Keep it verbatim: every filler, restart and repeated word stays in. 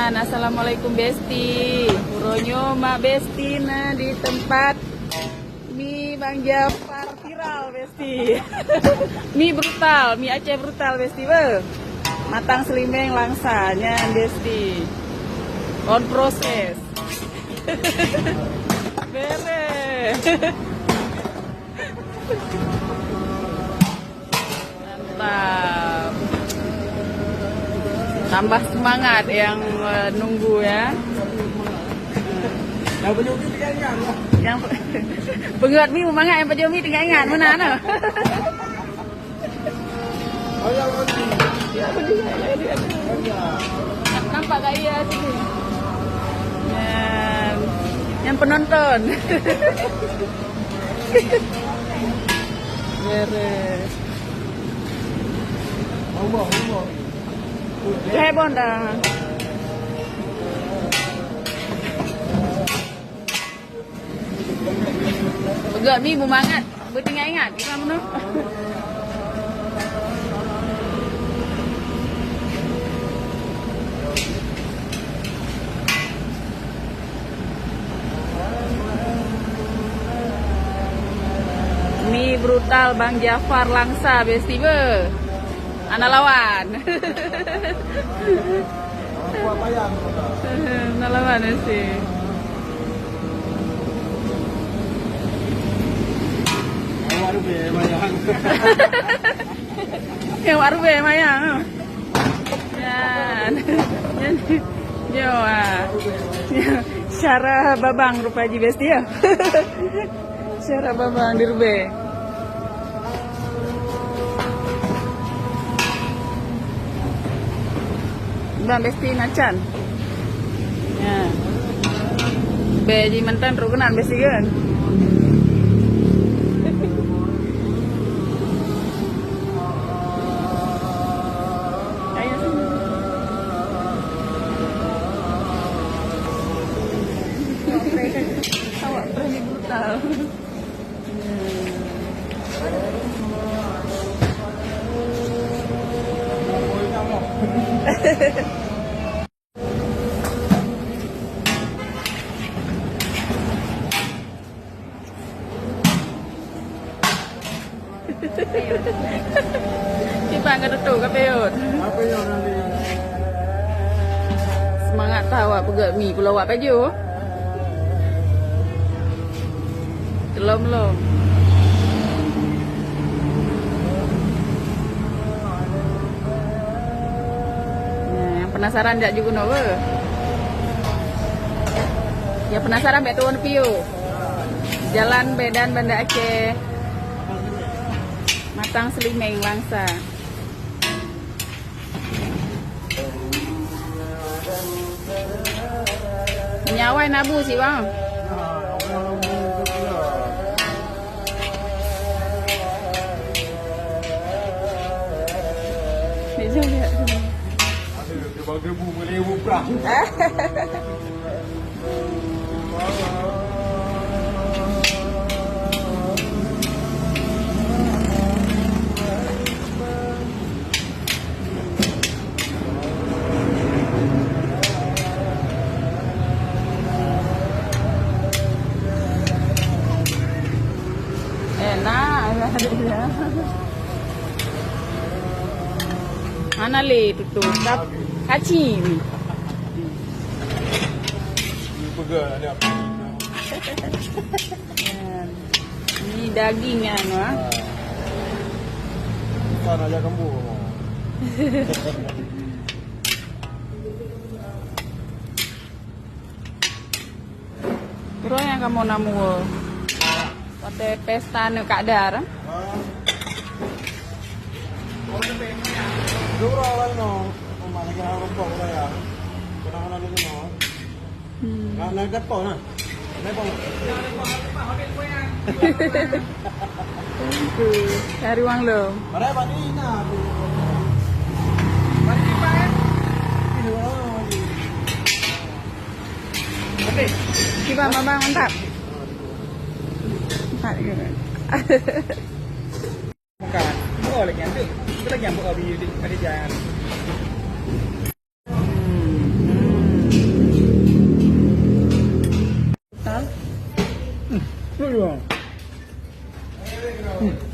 Assalamualaikum Besti. Uroe nyoe mak Besti na di tempat mi Bang Jafar viral Besti. Mi brutal, mi Aceh brutal Besti beuh. Matang selimeng langsa nyan Besti. On proses. Bere. Mantap. Tambah semangat yang, eh, nunggu ya. Yang peungeut mi mangat, yang pajoh mi teuingat-ingat meunan. Nampak gaya sini. Nyan, nyan penonton. Beres. Heboh dah. Peugah mi beumangat, beuteuingat-ingat, bukan meunoe. Mi brutal Bang Jafar Langsa Besti beuh. Hana lawan. Hana lawan Besti. Awak rubé mayang. Yang awak rubé mayang. Nyan. Nyan. Nyoe, ah. Syara babang rupa ji Besti ya. Syara babang di rubé. Bang Besti macan. Ya. Bé ji mantan trok keunan Besti kan. Awak berani brutal. Kiban ka tutup ka peyot. Semangat tau awak peugöt mi pulo awak pajoh. Belum, belum. Nah, yang penasaran jak ju keunoe beuh. Yang penasaran bèk tuwö piôh. Jalan Medan Banda Aceh. Matang Selimeng Langsa. Nyan awai nabu sit bang. Meja lihat. Enak, alhamdulillah. Hana lé tutoe, ka, ka ci. Peugah ada apa? Ni daging kan, wah. Bukan aja kamu. Uroe nyan kamoe na muwoe. Watèe pesta aneuk Kak Dar. Hmm. Dari Wang Lom. Kiban, Bang, mantap. Mantap ke? Bukan. Oh, lagi nyantik. Itu lagi yang buat video di, ada jangan. Hmm, hmm. Hmm.